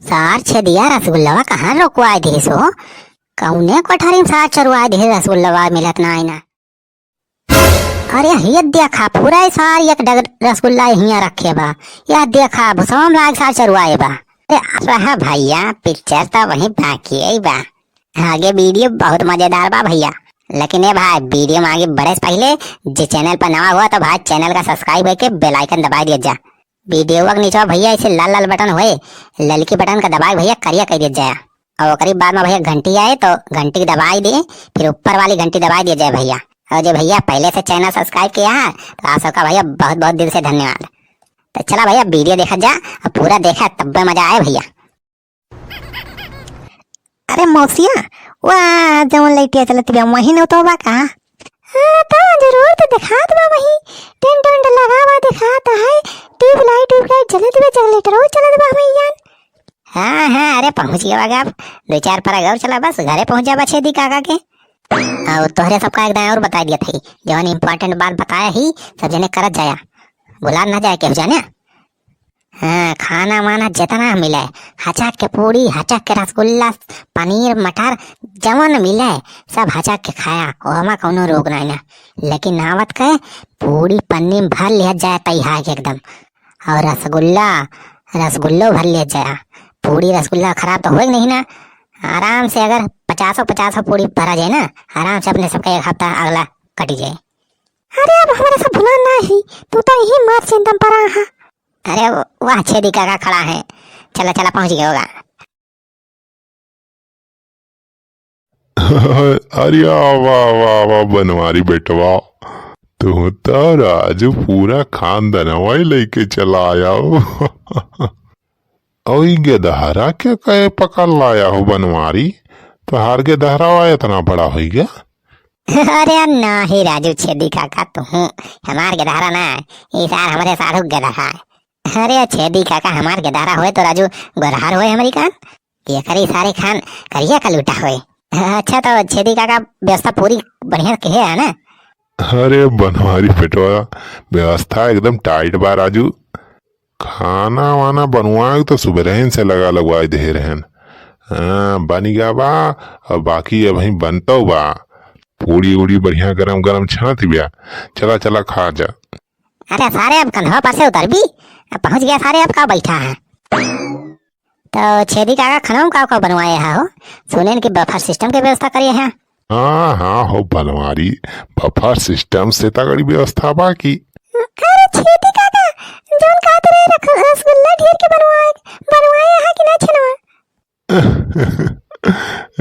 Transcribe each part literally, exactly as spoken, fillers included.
सार छेदिया, रसगुल्लवा कहाँ रोकवाए दिहिस हो? कौने कोठरी में सार चोरवाए दिहिस, रसगुल्लवा मिलत नाहीं ना। अरे हिय देखा, पूरा सार एक डग रसगुल्ला हियाँ रखे बा। यह देखा, भुसवा में लाग सार चोरवाए बा। अरे रहा भैया, picture तो वहीं बाकी है बा। आगे video बहुत मजेदार बा भैया। लेकिन ए भाई, video में आगे बढ़े से पहिले जे channel पर नवा हुआ तो भाई channel का subscribe करके bell icon दबाई दिया जा। Video के नीचे भैया ऐसे लाल लाल button होए, ललकी button का दबाई भैया करिया कर दिया जाए। और ओकरी बाद में भैया घंटी आए तो घंटी के दबाई दे, फिर ऊपर वाली घंटी दबाई दिया जाए भैया। और जो भैया पहले से channel subscribe किया है तो आप सबका भैया बहुत बहुत दिल से धन्यवाद। तो चला भैया video देखा जा, और पूरा देखा तब्बे मजा आए भैया। अरे मौसिया, वाह, जवन लइटिया चलत बा, वही न तो बा का? हाँ, तो जरूर तो दिखात बा वही। टेंट वेंट लगा बा, दिखात है। Tube light, tube light जलत बा, generator वो चलत बा, हमें जान। हाँ, हाँ, अरे पहुँच गया बा अब। दो चार परग और चला, बस घरे पहुँच जाबा छेदी काका के। और तोहरे सबका एक दाएं और बताई दिया था, जवन important बात बताया ही, सब जने करत जाया। भुला ना जाए केहू जाने। हाँ, खाना वाना जितना मिले, हचक के पूड़ी, हचक के रसगुल्ला, पनीर, मटर, जवन मिले, सब हचक के खाया, ओहमा कौनो रोग नाहीं ना। लेकिन नावत के पूड़ी पन्नी में भर लिया जाए तैयार के एकदम। और रसगुल्ला, रसगुल्लो भर लिया जाए। पूड़ी रसगुल्ला खराब तो होए नहीं ना। आराम से अगर पचासों, पचासों पूड़ी भरा जाए ना, आराम से अपने सबका एक हफ्ता अगला कटी जाए। अरे अब हमारे सब भुला ना ही, तू तो यही मार से एकदम परा हा। अरे वाह, छेदी काका खड़ा है, चला चला पहुँच गया होगा। अरे वाह, वाह, वाह, बनवारी बेटवा, तू तो राजू पूरा खानदानवा ही लेके चला आया हो। और ई गेदहरा के कहे पकड़ लाया हो बनवारी, तोहार गेदहरा इतना बड़ा होई गया? अरे ना ही राजू छेदी काका, तू हमार गेदहरा ना, ई सार हमरे साढ़ू गेदहरा है। अरे छेदी काका, हमार गेदहरा होए तो राजू गोरहर होए हमरी कान। एकरे सारे खान करिया का लूटा होए। अच्छा तो छेदी काका, व्यवस्था पूरी बढ़िया के है ना? अरे बनवारी बेटवा, व्यवस्था एकदम tight बा राजू। खाना वाना बनवाए तो सुबह से लगा लगवाए दे रहन। हाँ, बन गया बा, और बाकी अबहीं बनतो बा। पूड़ी उड़ी बढ़िया गरम गरम छनत बिया। चला चला खा जा। अरे सारे, अब कंधवा पर से उतरबी, अब पहुँच गया सारे, अब का बैठा है? तो छेदी काका, खाना में का का बनवाए है हो? सुनेन कि buffer system के व्यवस्था करिए हैं। हाँ हाँ हो बनवारी, buffer system से तगड़ी व्यवस्था बा की। अरे छेदी काका, जौन कहत रहे रख-, रसगुल्ला ढेर के बनवाए, बनवाए है कि ना छेनवा?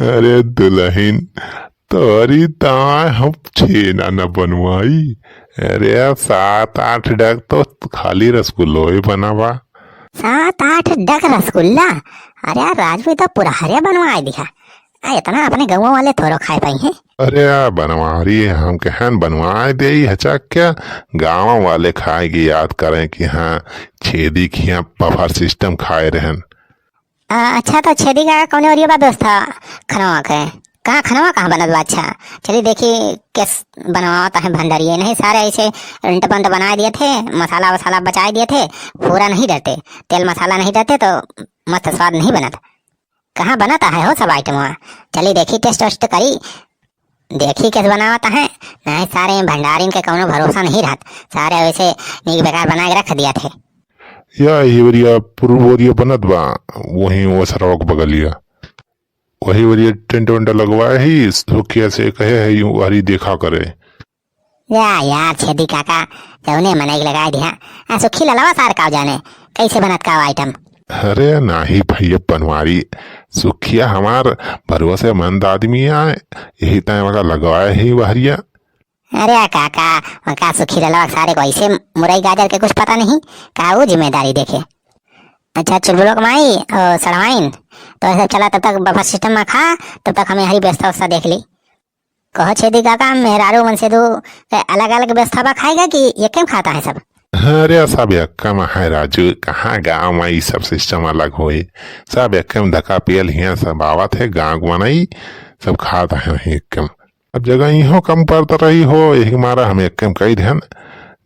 अरे दुलहिन, तोरी ताय हम छेना न बनवाई। अरे सात आठ डग तो खाली रसगुल्लो ही बना बा। सात आठ डग रसगुल्ला? अरे यार राजू, ई तो पुरहरे बनवाए दिहा। आ, इतना अपने गाँव वाले थोड़ो खाए पाई हैं। अरे यार बनवारी, हम कहन बनवाए दे हचक क्या, गाँव वाले खाए की याद करें कि हाँ, छेदी खिया buffer system खाए रहन। आ, अच्छा, तो छेदी काका कौने ओरिया बा व्यवस्था खनवा के? कहाँ खनवा कहाँ बनत बा? अच्छा, चलिए देखी केस बनवावत है भंडारी। नहीं सारे ऐसे उल्ट पल्ट बनाए दिए थे, मसाला वसाला बचाए दिए थे, पूरा नहीं डरते, तेल मसाला नहीं डरते तो मस्त स्वाद नहीं बनत। कहाँ बनत है हो सब item? चलिए देखी, test वेस्ट करी। देखी कैसे बनावत है, नहीं सारे भंडारिन के कौनो भरोसा नहीं रहत, सारे वैसे नीक बेकार बना के रख दिया थे। या यही ओरिया पूर्व ओरिया बनत बा, वहीं वो सरवा के बगलिया, वही ओरिया टेंट वेंट लगवाए ही, सुखिया से कहे है यूं हरी देखा करे। या यार छेदी काका, जौने मनई के लगाए दिहा, आ सुखी ललवा सार का जाने कैसे बनत का item। अरे नाही भैया बनवारी, सुखिया हमार भरोसेमंद आदमी है, यही तय वका लगवाए ही बहरिया। अरे काका, वका सुखी ललवा सारे को ऐसे मुरई गाजर के कुछ पता नहीं, का वो जिम्मेदारी देखे। अच्छा चुलबुलो के माई और सड़वाइन, तो ऐसे चला तब तक buffer system में खा, तब तक हमें हरी व्यवस्था व्यवस्था देख ली। कहो छेदी काका, मेहरारू मन से दू के अलग-अलग व्यवस्था बा खाए के कि एके में खाता है सब? अरे सब एके में है राजू, कहाँ गाँव में ई सब system अलग होई, सब एके में धक्का पियल हियाँ सब आवत है, गाँव के मनई सब खात है एके में। अब जगह इहो कम पड़त रही हो, यही मारा हम एके में कई देहन,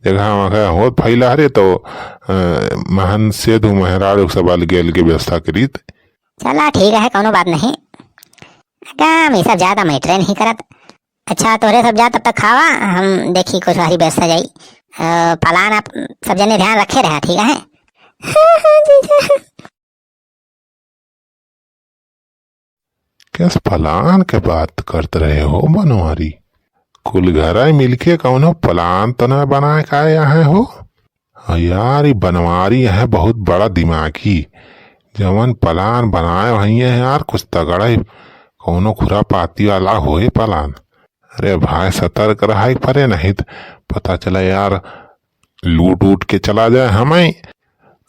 जगह वगह होत फैला हरे तो, अ, महन से दू मेहरारू सब अलगे अलगे व्यवस्था करीत। चला ठीक है, कौनो बात नहीं। काम ये सब ज्यादा matter नहीं करत। अच्छा, तोहरे सब जा, तब तक खावा, हम देखी कुछ हरी व्यवस्था जाई। अ, पलान आप सब जने ध्यान रखे रहा, ठीक है? हाँ, हाँ, जीजा। किस पलान के बात करत रहे हो बनवारी? कुल घरा मिलके कौनो पलान तो ना बनाए का आए हो? हाँ यार, ई बनवारी है बहुत बड़ा दिमागी। जवन पलान बनाए भैया यार, कुछ तगड़ा ही कौनो खुरापाती वाला होए पलान। अरे भाई, सतर्क रहा एक परे, नहीं त पता चला यार, लूट उट के चला जाए हमें।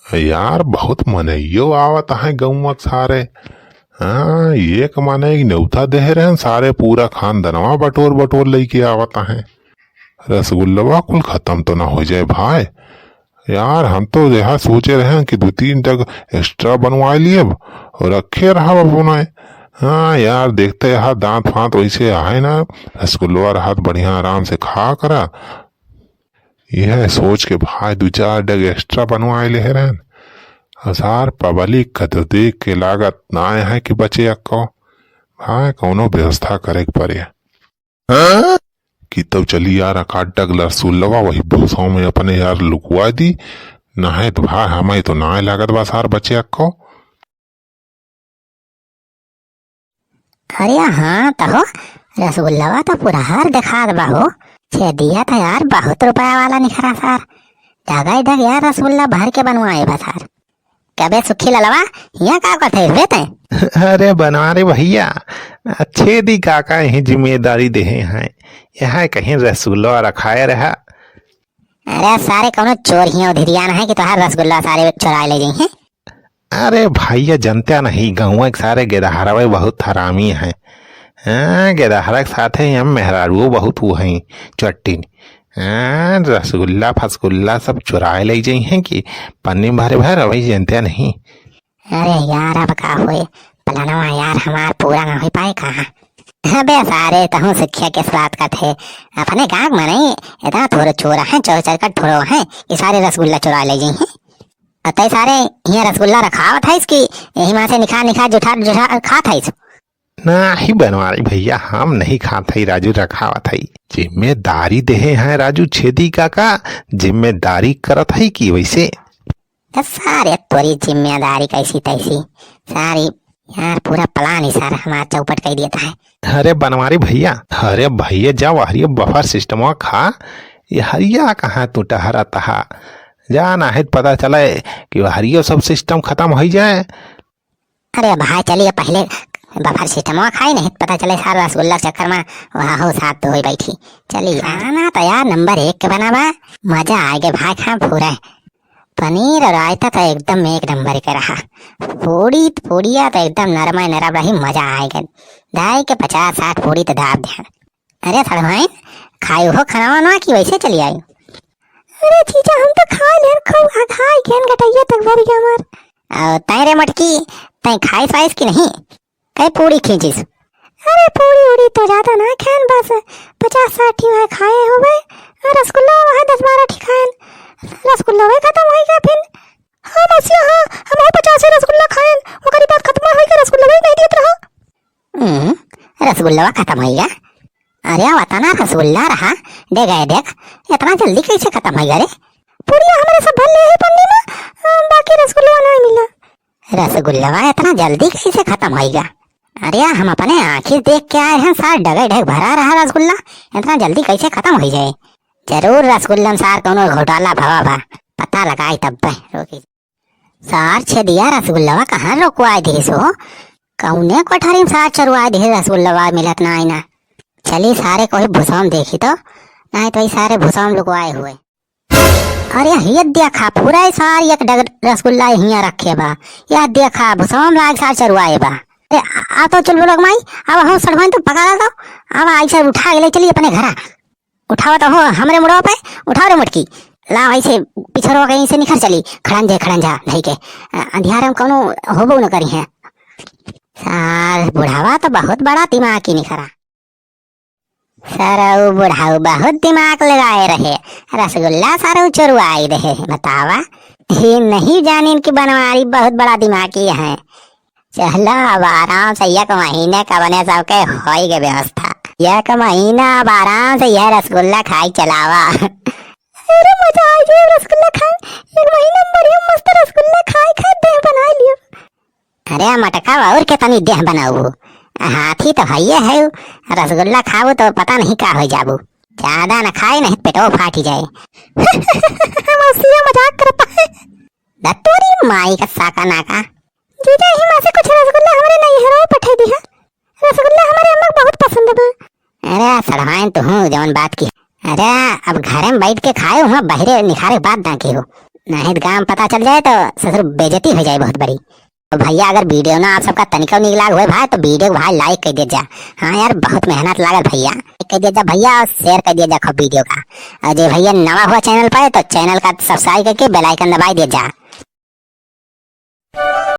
यार, बहुत मनइयो आवत हैं गौवा के सारे। हाँ, एक मनई के नेवता देहे रहन, सारे पूरा खानदनवा बटोर बटोर लइके आवत हैं। रसगुल्लवा कुल खतम तो ना हो जाए भाई। यार, हम तो यह सोचे रहे कि दो तीन ठग extra बनवा लियब और रखे रहब अपने। हाँ यार, देखते यहाँ दांत फांत वैसे आए ना, रसगुल्लवा रहत बढ़िया आराम से खा करा। यह सोच के भाई दो चार ठग extra बनवा ले रहन। और सार public का तो देख के लागत ना आए हैं कि बचे अक्को। भाई कौनो व्यवस्था करे के पड़े। हाँ? कि तब चली यार, एकाध ठग रसगुल्लवा वही भूसवा में अपने यार लुकवा दी, नाहे तो भाई हमें तो नाय लागत बा सार बचे अक्को। अरे हाँ तो हो, रसगुल्लवा तो पुरहर देखात बा हो। छेदिया तो यार बहुत रुपया वाला निखरा सार, डगाई डग यार रसगुल्ला भर के बनवाए बा सार। कबे सुखी ललवा, हियाँ का करत हइस बे तैं? अरे बनवारी भैया, छेदी काका यही जिम्मेदारी देहे हैं, यहाँ कहीं रसगुल्ला रखाए रहा। अरे सारे कौनो चोर हियाँ उधिरियान है कि तोहार रसगुल्ला सारे चुराए ले जइहें। अरे भैया जनत्या नहीं, गौवा के सारे गेदहरवे बहुत हरामी हैं। हाँ, गेदहरा के साथे हम मेहरारुओ बहुत वो हैं चट्टिन। हाँ, रसगुल्ला फसगुल्ला सब चुराए ले जइहें कि पन्नी में भरे भर, वही जनत्या नहीं। अरे यार, अब का होए, प्लानवा यार हमार पूरा ना हो पाए का? अबे सारे, तहूँ सिक्खिया के बात करत है। अपने गाँव में नहीं, इतना थोड़े चोर हैं, चोर चरकट थोड़े हैं कि सारे रसगुल्ला चुरा ले जइहें। अतः सारे हियाँ रसगुल्ला रखावत है इसकी, यही माँ से निखार निखार जुठार जुठार खात है। नाही बनवारी भैया, हम नहीं खात हई राजू, रखावत हई। जिम्मेदारी देहे हैं राजू छेदी काका, जिम्मेदारी करत हई कि वैसे। त सारे तोरी जिम्मेदारी कैसी तैसी, सारी यार पूरा प्लान ही सारा हमार चौपट कर देता है। अरे बनवारी भैया, अरे भैया जा वहरियो बफर सिस्टमवा खा, ये हरिया कहाँ तू टहरत हा? जा ना है त पता चले कि वहरियो सब सिस्टम खत्म हो जाए। अरे भाई, चलिए पहले बफर सिस्टमवा खाई, नहीं पता चले सार रसगुल्ला के चक्कर में वहाँ हो साथ धोए बैठी। चलिए, खाना तो यार नंबर एक के बना बा, मजा आएगा भाई, खा पूरा। पनीर और रायता तो एकदम एक नंबर के रहा, पूड़ी, पूड़िया तो एकदम नरम नरम रही, मजा आएगा। दाई के पचास साठ पूड़ी तो दाब दे। अरे सड़वाइन, खाई हो खाना वाना कि वैसे चली आई? अरे जीजा, हम तो खा लेन, खूब खा, खाई गेन गटैया तक भर गया हमार। और तैं रे मटकी, तैं खाइस वाइस कि नहीं? कई पूड़ी खींचिस? अरे पूड़ी उड़ी तो ज्यादा ना खाएन, बस पचास साठ ठी वहाँ खाए होबे, और रसगुल्ला वहाँ दस बारह ठी खाएन। रसगुल्ला वही खत्म हो गया फिर। हाँ मौसी, हाँ, हम पचास रसगुल्ला खाएन, ओकरी बाद खत्म हो गया, रसगुल्ला वही नहीं देत रहा। हम्म, रसगुल्लवा खत्म होइगा। अरे, वतना रसगुल्ला रहा, दे गए देख, इतना जल्दी कैसे खत्म होइगा रे? पूड़िया हमरे सब भर ले है पन्नी में, अ, बाकी रसगुल्लवा नहीं मिला। रसगुल्लवा इतना जल्दी कैसे खत्म होइगा? अरे, हम अपने आँखी देख के आए हैं, सार डगे ढेक भरा रहा रसगुल्ला, इतना जल्दी कैसे खत्म हो जाए? जरूर रसगुल्ला में सार कौनो घोटाला भवा बा, पता लगाई तब पे। रोकी। सार छेदिया रसगुल्लवा कहाँ रोकवाए दिहिस हो? कौने कोठरी में सार चुरवाए दिहिस रसगुल्लवा मिलत ना आई ना। चली सारे कोई भुसवा में देखी तो, नहीं तो ई सारे भुसवा में लुकवाए हुए। अरे ये देखा, पूरा ही सार एक डग रसगुल्ला हियाँ रखे बा। यह देखा, भुसवा में लाग सार चुरवाए बा। अरे आ, आ तो चुलबुल के माई, अब हम सड़वाइन तो पका ला तो, अब आई सार उठा के ले चली अपने घरा। उठाओ तो हो हमरे मुड़वा पे, उठाओ रे मोटकी। ला ऐसे पिछड़वा के ऐसे निखर चली, खड़ंजे खड़ंजा धई के। अ, अंधियारे में कौनो होबो न करी है। सार बुढ़ावा तो बहुत बड़ा दिमाग की निखरा। सरऊ बुढ़ाऊ बहुत दिमाग लगाए रहे, रसगुल्ला सरऊ चुरवाई रहे। बतावा, ये नहीं जानिन कि बनवारी बहुत बड़ा दिमागी है। चला, अब आराम से एक महीने का बने सबके होई के व्यवस्था। एक महीना अब आराम से यह रसगुल्ला खाई चलावा। अरे मजा आ गया रसगुल्ला खाए, एक महीना में बढ़िया मस्त रसगुल्ला खाए खाए देह बना लियो। अरे मटका, और के तनी देह बनाऊ, हाथी तो हइये है, रसगुल्ला खाबू तो पता नहीं का हो जाबू। ज्यादा न खाए नहीं पेटो फाटी जाए। मौसिया मजाक करता है। दत्तोरी माई का साका नाका। जीजा, यही माँ से कुछ रसगुल्ला हमारे नैहरों पठा दिहा। रसगुल्ला हमारे अम्मा के बहुत पसंद बा। अरे सड़वाइन तो हूँ जवन बात की। अरे अब घरे में बैठ के खाए हुआ, बहरे निखारे के बाद दांके हो, नहीं तो गाँव में पता चल जाए तो ससुर बेइज्जती हो जाए बहुत बड़ी। तो भैया अगर वीडियो ना आप सबका तनिको नीक लाग हुए भाई तो वीडियो को भाई लाइक कर दे जा। हाँ यार बहुत मेहनत लागल भैया, लाइक कर दे जा भैया और शेयर कर दे जा खूब वीडियो का। और जे भैया नवा हुआ चैनल पर तो चैनल का सब्सक्राइब करके बेल आइकन दबाई दे जा।